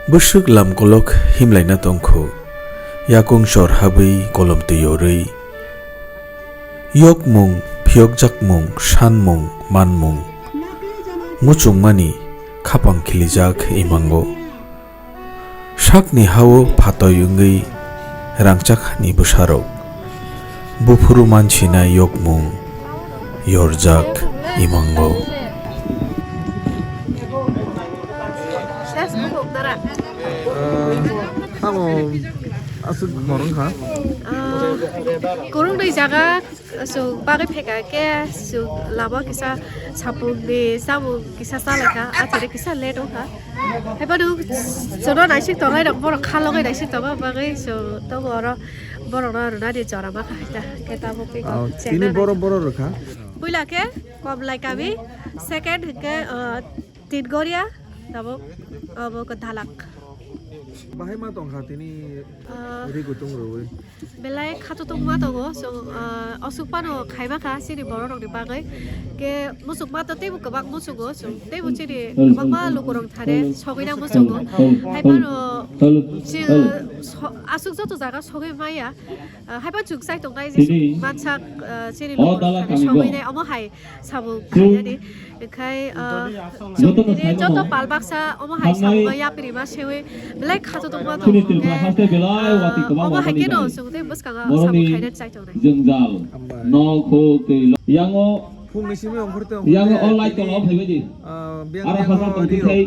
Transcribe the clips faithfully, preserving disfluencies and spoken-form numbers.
Bwswk lam kolok himlaina tongkhu, yakung chor habwi kolom twi yorwi. Yokmung, phiyokjakmung, sanmung, manmung, muchungmani khapang khilijak imango. Sakni hao phatoi wngwi rangchak ni bwsarok. Buphuru mansinai yokmung yorjak imango. Tamo aswk borok wngkha. Kurung dui jaga. So, bagwi phaikha khe, so, lama kisa sapung ni samung kisa chalaikha, achaire kisa late wngkha. Haiphano, jono naisik tongnai rok, borok kha logwi naisik tongma bagwi, so, tongo oro borokno rwnani jora ma kha hai ta, khe tabuk tei Oh, chengna tini nai. Borok, borok rwkha? Puila khe Komlai kami, second hwnkhe, uh, Tingoria, tabuk, abo khe Dalak. Bahai ma tongkha tini Ah, ri kutung rwi. Belai khato tongma tongo, so, ah, aswk phano khaima kha chini borok rokni bagwi. Ke muchukma to teibo kwbang muchugo, so, teibo chini kwbangma lukurok thare sogwina muchugo. Hai phano chini so-, aswk joto jaga sogwi maya. Ah, hai phano chwng chai tongnai je mansak, ah, chini lukurok thare sogwinai omo hai. Samung khainani, khai, ah, chwng tini joto pal baksa omo hai samung yapri ma sewi belai khato tongma tongo hwnkhe, ah, omo hai kheno chwng tei bwskango samung khaina chai tongnai. Jwngjal, nok, huk, twi, lo-, yango, yango o light tola o phaibai di. Aro hasar tong thai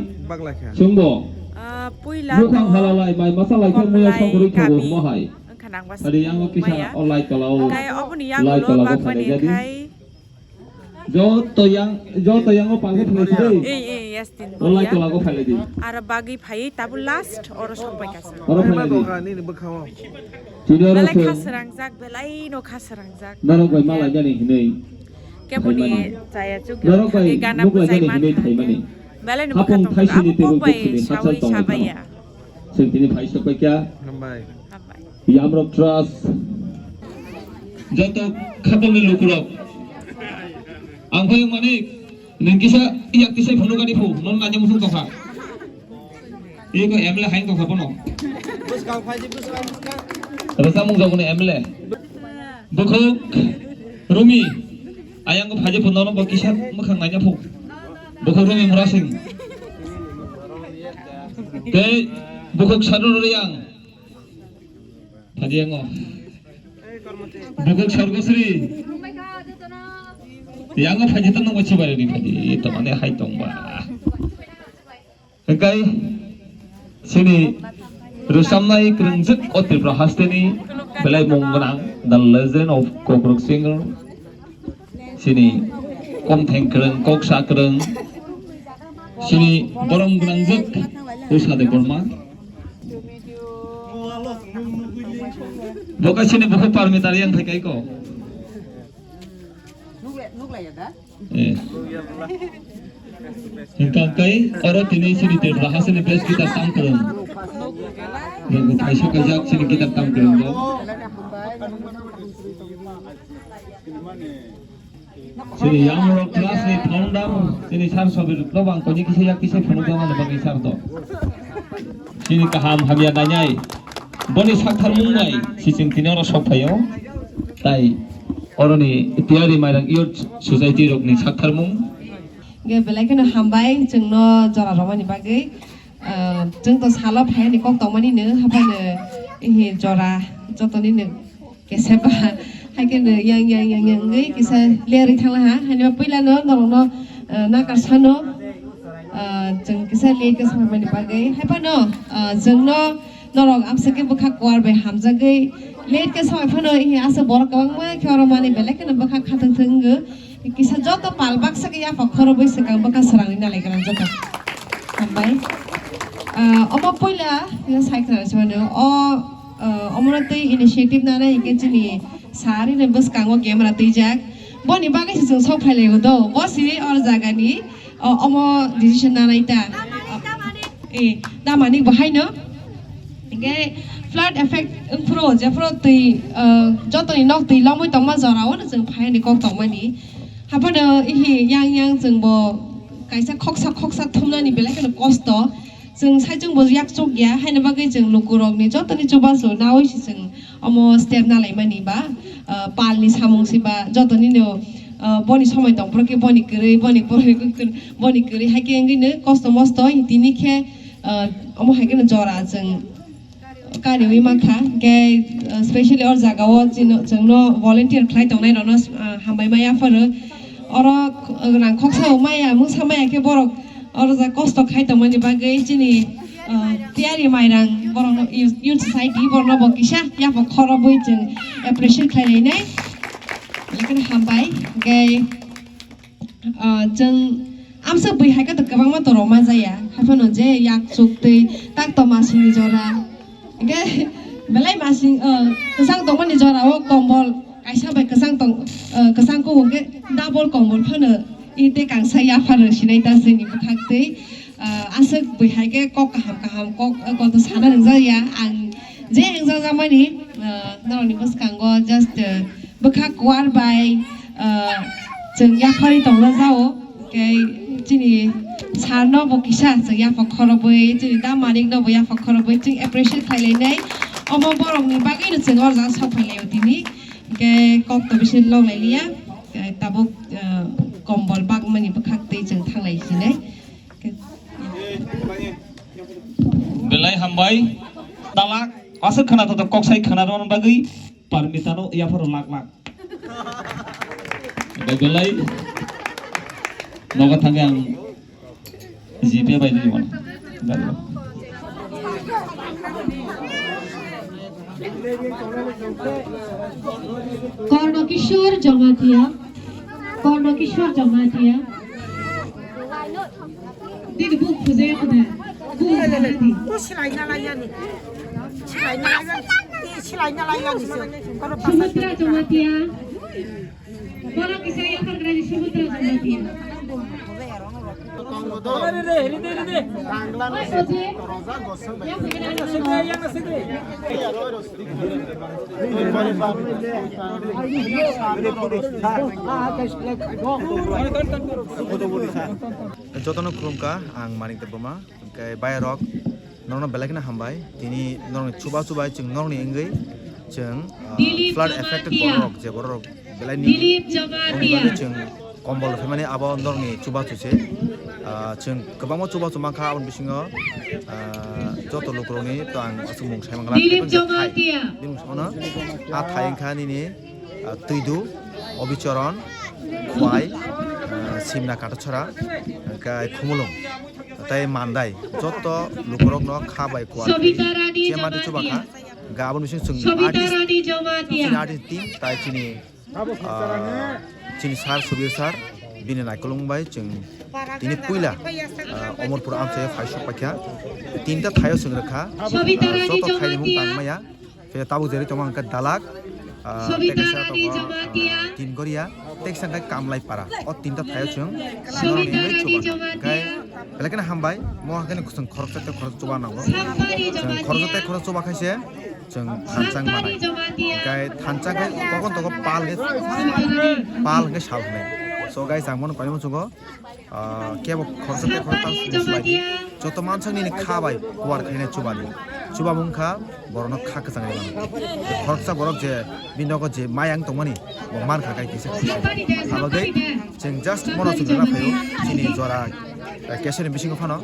chwngbo. Ah, puila bukhang to halalai, mai masa lai thang muya Komlai songkhorwi thogo kami hwma hai. Wngkha nang ba. Adi yango kisa maya. O light tola o. Khai oboni yango light lo tola o bagmani phailai jadi. Khai Joto yang, joto yango pangkhe phailai di. Ei, ei, yes, tin. O lai tola go phailai di. Aro bagwi phai, tabuk last, oro sok pai kasa. Oro phailai di. Nini bwkhao. Tini oro belai se khasrangjak, belai no khasrangjak. Norok bai malai jani hinui. Keboni phaimani. Chaya chuk norok bai khagwi gana nuklai bwsai jani hinui mankha. Phaimani. Belai no hapung bwkha thaisini tongkha. Tebuk abo bukhuni bukhai hachal sawi tongwi sabaya. Tongkha. Chwng tini phaisok paikha. Hambai. Hambai. Yamrok Trust. Joto khatungni lukurok. Ang phai mani nung kisa yak kisa phunukani phu, non nanya musung tongkha. Iko M L A hain tongkha bono. Bwskang phaidi, bwskang, bwskang. Rwchapmung jagoni M L A. Bukhuk Rumi, ayang ko phaidi phu nono bo kisa mwkhang naina phu. Bukhuk Rumi Murasing. Tei bukhuk Sadhu Riyang. Phaidi yango. Bukhuk Sorgosri. Yango phaidi to nungbo chibari ni phaidi. Ito mane hai tongba. Hingkai chini rwchapnai kwrwngjwk o Tripura hasteni belai mung gwnang, the legend of Kokrok singer. Chini komtheng kwrwng, kok sa kwrwng, chini borom gwnangjwk Usha Debbarma. Bo khe chini bukhuk Parmita Reang phai kai ko. Eh. Hingkha hingkai oro tini chini Tripura hasteni best guitar tam kwrwng. Bo thaisa kaijak chini guitar tam kwrwng bo. Chini Yamrok Trust ni founder, chini sir Sobir Dobang koni kisa yak kisa phunukjakmani bagwi sir to. Chini kaham hamya nainai. Boni saktharmung bai si chwng tini oro sok phaio. Tai oroni Tiyari Mairang Youth Society rokni saktharmung. Ge belai kheno hambai chwngno jora romani bagwi. Ah, chwng to salo phaiyani kok tongmani no, haphano, ehe, jora, jotoni no keseba, haikhe no yang, yang, yang, yang wngwi kisa lerwi thangla ha, haino puila no norokno, ah, nakar sano, ah, chwng kisa late khe samani bagwi, haiphano, ah, chwngno norok amswk khe bwkha kuar bai hamjagwi late khe samai phano, ehe, aswk borok kwbangma khe oro mani belai kheno bwkha khathwng thwng wngwi. Kisa joto pal baksa khe yapha khorobwi swkang bwkha swrangwi nalai gwnang joto. Hambai. Ah, omo puila kisa sai khna se mano. O, ah, omono tei initiative nanai hinkhe chini sari ni bwskango camera twijak. Boni bagwi se chwng sok phailai do. Bo siri or jagani, o, omo decision nanai ta. Eh, damani bo haino. Hinkhe flood effect wngphuru, jephuru twi, ah, jotoni nok twi lomwi tongma jorao no chwng phaiyani kok tongmani. Haphano ihi yang yang chwngbo kaisa khoksa khoksa thumnani belai kheno kosto. Chwng saichung bo yak chuk ya, haini bagwi chwng lukurokni jotoni chubachu naui se chwng omo step nalaimani ba, ah, palni samung se ba jotoni no, ah, boni somoi tong phuru khe boni kwrwi, boni, boni kwrwi, boni kwrwi hai khe wngwi no kosto mosto tini khe, ah, omo hai khe no jora chwng kariwi mankha. Hwnkhe, ah, specially o jagao chino, chwngno volunteer khlai tongnai rokno, ah, hambai ma yapharo. Oro, ah, rang khoksa maya, mungsa maya khe borok oro ja kosto khai tongmani bagwi chini, ah, tiyari mairang borokno Youth, Youth Society borokno bo kisa yaphak khorobwi chwng appreciate khlai lainai. Lekhan hambai. Hwnkhe, ah, chwng amsa bui hai khe to kwbangma to rwma jaya. Haiphano je yak chuk twi tak to masini jora. Hwnkhe belai masing, ah, kwchang tongmani jora o kombol kaisa bai kwchang tong, ah, kwchang kugo hwnkhe double kombol phano i tei kangsa yaphar rw sinai ta chini bwkhak twi. Ah, aswk bui hai khe kok kaham kaham kok, ah, kok to sana nwngjak ya. Ang je wngjakjakmani, ah, norokni bwskango just, ah, bwkha kuar bai, ah, chwng yaphari tongna jao. Hwnkhe chini sir no bo kisa chwng yaphak khorobwi, chini da Manik no bo yaphak khorobwi chwng appreciate khlai lainai. Omo borokni bagwi no chwng oro jang sok phai laio tini. Hwnkhe kok to bisi lok lai liya. Hwnkhe tabuk, ah, kombol bagmani bwkhak twi chwng thang lai sinai. Belai hambai. Talak aswk khwna to kok sai khwna rwna bagwi. Parmitano yapharo lak lak. Bai belai nogo thangwi ang G P A bai di mano. Korno Kishore Jamatia, Korno Kishore Jamatia. Dini buk khujaya khuna. Buk khujaya di. Silaina laiyani. Silaina laiyani. Silaina laiyani se. Sumutra Jamatia. Bola kisa yaphar krai Sumutra Jamatia. Are re, re, re, re. Oje. Yaphar krai. Jotono khulumkha, ang Manik Debbarma, hwnkhe bayarok, norokno belai kheno hambai. Tini norokni chubachu bai chwng norokni wngwi chwng, ah, flood affected bororok, je bororok belai ni wngwi chwng kombol rw phaimani abo norokni chubachu se. Ah, chwng kwbangma chubachu mankha aboni bisingo, ah, joto lukurokni to ang aswk mung sai mangla. Dilip Jamatia. Bini mung sono a thai wngkha nini, ah, Twidu, Obichoron, Khwai, ah, Simna Katochora, hwnkhe Khumulwng, tei Mandai, joto lukurokno kha bai kuar Sobita Rani chema de chuba kha. Hwnkhe aboni bising chwng Sobita artist, Rani Jamatia. Chini artist team, tai chini, ah, chini sir, Subir sir, bini naikolong bai chwng tini puila, ah, Omorpur amchai phai sok paikha. Tinta thaio chwng rwkha, ah, joto thaini mung tangmaya. Khe tabuk jeri tongma hwnkhe Dalak, ah, tei kaisa tongo, ah, Tingoria, tei kaisa hwnkhe Kamlaipara. O tinta thaio chwng norokni wngwi chuba. Hwnkhe belai kheno hambai, mo hwnkhe chwng khoroksa tei khoroksa chuba nango. Chwng khoroksa tei khoroksa chuba khaise chwng thansa manai. Hwnkhe thansa khe kokon toko pal khe, pal hwnkhe sal hwnwi. So guys, ang bono koimung chungo. Ah, kebo khoroksa tei khoroksa tang sini sulai di. Joto mansang nini kha bai kuar khaina chuba di. Chuba mung kha borokno kha kwchang rwmani. Khoroksa borok je bini nogo je mayang tongmani bo man kha kai kisa kisa. Abo dei chwng just mono chwng rwna phaio chini jora, eh, keseni bisingo phano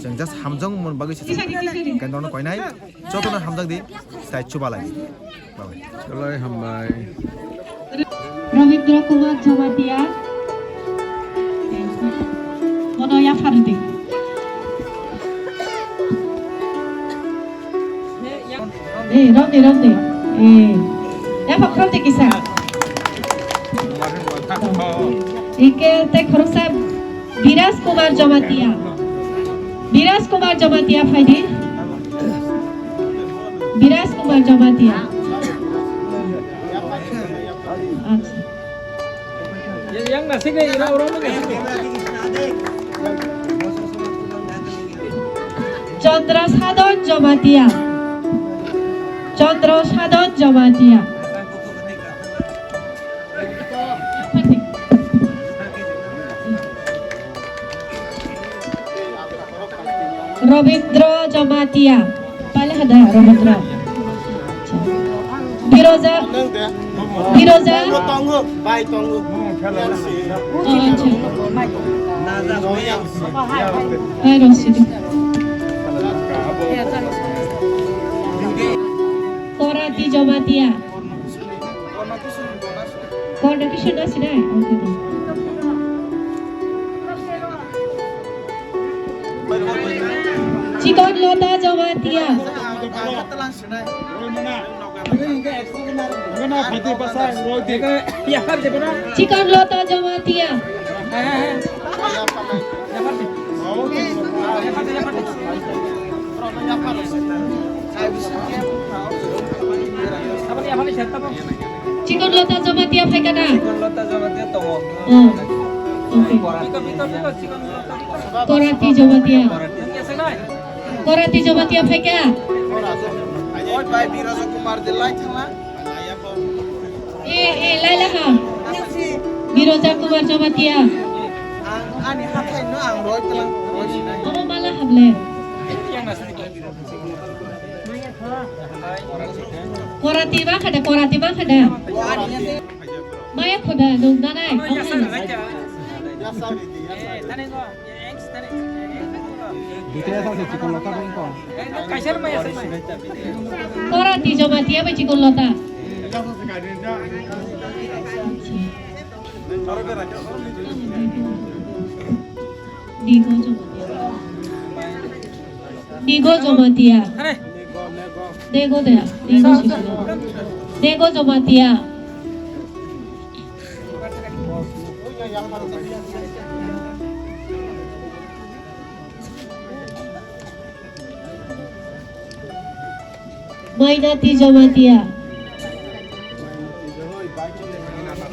chwng just hamjang mon bagwi se chwng kendrokno koinai. Jotono hamjak di, tai chuba lai. Bye bye. Belai hambai. Rabindra Kumar Jamatia. Mono yaphar di. Eh, romni, romni. Eh, yaphar khoroksa kisa. Ike tei khoroksa Biraj Kumar Jamatia. Biraj Kumar Jamatia phaidi. Biraj Kumar Jamatia. Acha. Chandra Sadon Jamatia. Chandra Sadon Jamatia. Robindra Jamatia. Pale hada Robindra. Biroja. Biroja. Tongo, tongo, bai tongo. Oh, acha. Bai Rosidi. Korati Jamatia. Convocation na sinai? Okay, okay. Chikon Lota Jamatia. Chikon Lota Jamatia. Chikon Lota Jamatia phaikana? Chikon Lota Jamatia tongo. Oh. Okay. Biko, biko, biko, Chikon Lota. Korati Jamatia. Korati Jamatia phaika? Oi, bai, Biroja Kumar de lai thangla. Eh, eh, laila ha. Biroja Kumar Jamatia. Ang, ani hathai no ang roi tlang, roi sinai. Omo mala hable. Korati ma khada, korati ma khada. Maya khoda, nung nanai. Korati Jamatia bai Chikon Lota. Digo Jamatia. Digo Jamatia. Dego de, Dego sisi. Dego Jamatia. Mainati Jamatia.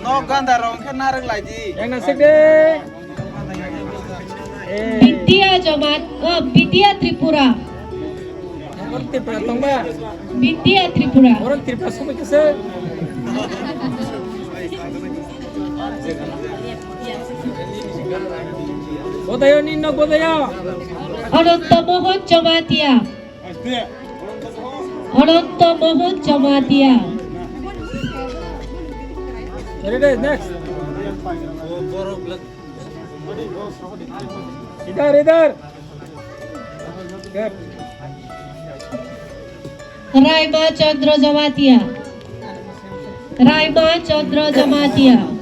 Nok ganda rong khe narwk lai di. Yang nasik de. Eh. Bidya Jamat, oh, Bidya Tripura. Orang Tripura tong ba? Bidya Tripura. Orang Tripura semua kesel. Bodayo ni nok bodayo. Ananta Mohan Jamatia. Ananta Mohan Jamatia. Ready, next. Idhar, idhar. Raima Chandra Jamatia. Raima Chandra Jamatia.